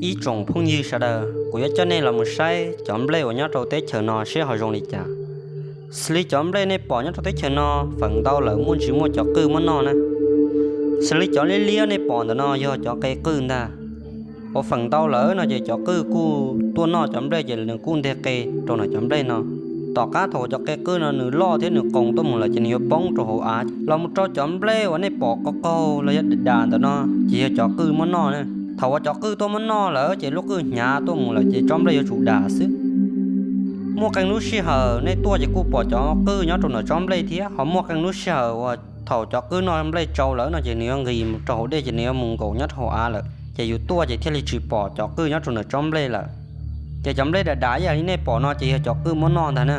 Ib tsoom phooj ywg sawv daws, kuv yuav coj nej los mus saib cov nplej uas nyob rau teb chaws no seb ho zoo li cas. Xws li cov nplej nej pom nyob rau teb chaws no, feem ntau lawm muaj tsis muaj cov qwj muab noj na. Xws li cov liab liab nej pom ntawm no yog cov qe qwj ntag. Uas feem ntau lawm no ces cov qwj kuj tuaj noj cov nplej ces nws kuj nteg qe rau nram cov nplej no. Tom qab thaum uas cov qe qwj no nws loj thiab nws qoos tuaj mus lawm ces nws yuav poob rau hauv av los mus rau cov nplej uas nej pom qaug qaug los yog dam dam ntawm no ces yog cov qwj muab noj na. Thaum uas cov qwj tuaj muab noj lawm ces lub qwj hnyav tuaj mus lawm ces tsob nplej yuav tsum dam xwb. Muaj qee lub sij hawm nej tuaj ces kuj pom cov qwj nyob rau ntawm tsob nplej thiab, ho muaj qee lub sij hawm uas thaum cov qwj noj nplej tsau lawm no ces nws yuav nqis rau hauv dej ces nws yuav mus nkaum nyob rau hauv av lawm, ces yus tuaj ces thiaj li tsis pom cov qwj nyob rau ntawm tsob nplej lawm. Ces cov nplej dam dam ib yam li nej pom no ces yog cov qwj muab noj ntag na.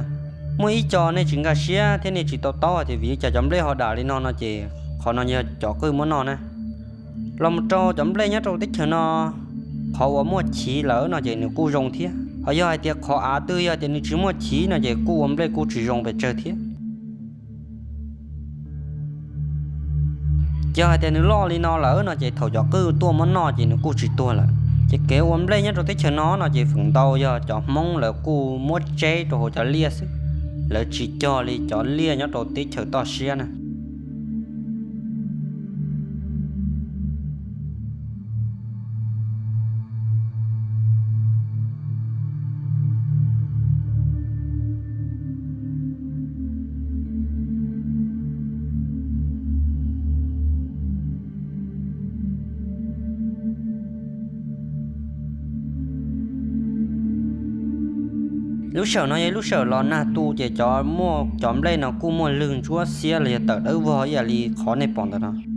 Muaj ib co nej tsis nkag siab thiab nej tsis to taub hais tias vim li cas cov nplej ho dam li no no ces qhov no yog cov qwj muab noj na. Los mus rau cov nplej nyob rau teb chaws no, qhov uas muaj chiv lawm no ces nws kuj zoo thiab, ho yog hais tias qhov av twg yog tias nws tsis muaj chiv no ces kuj ua nplej kuj tsis zoo pes tsawg thiab. Yog hais tias nws loj li no lawm no ces thaum cov qwj tuaj muab noj ces nws kuj tsis tuag lawm. Ces kev ua nplej nyob rau teb chaws no no ces feem ntau yog cov Hmoob lawv kuj muab tseb rau hauv cov liaj xwb, lawv tsis cog li cov liaj nyob rau teb chaws toj siab na. Lub sij hawm no yog lub sij hawm los nag tu ces cov muaj cov nplej no kuj muaj lwg ntsuab xiab los yog tawm dawb vog ib yam li qhov nej pom ntawm no.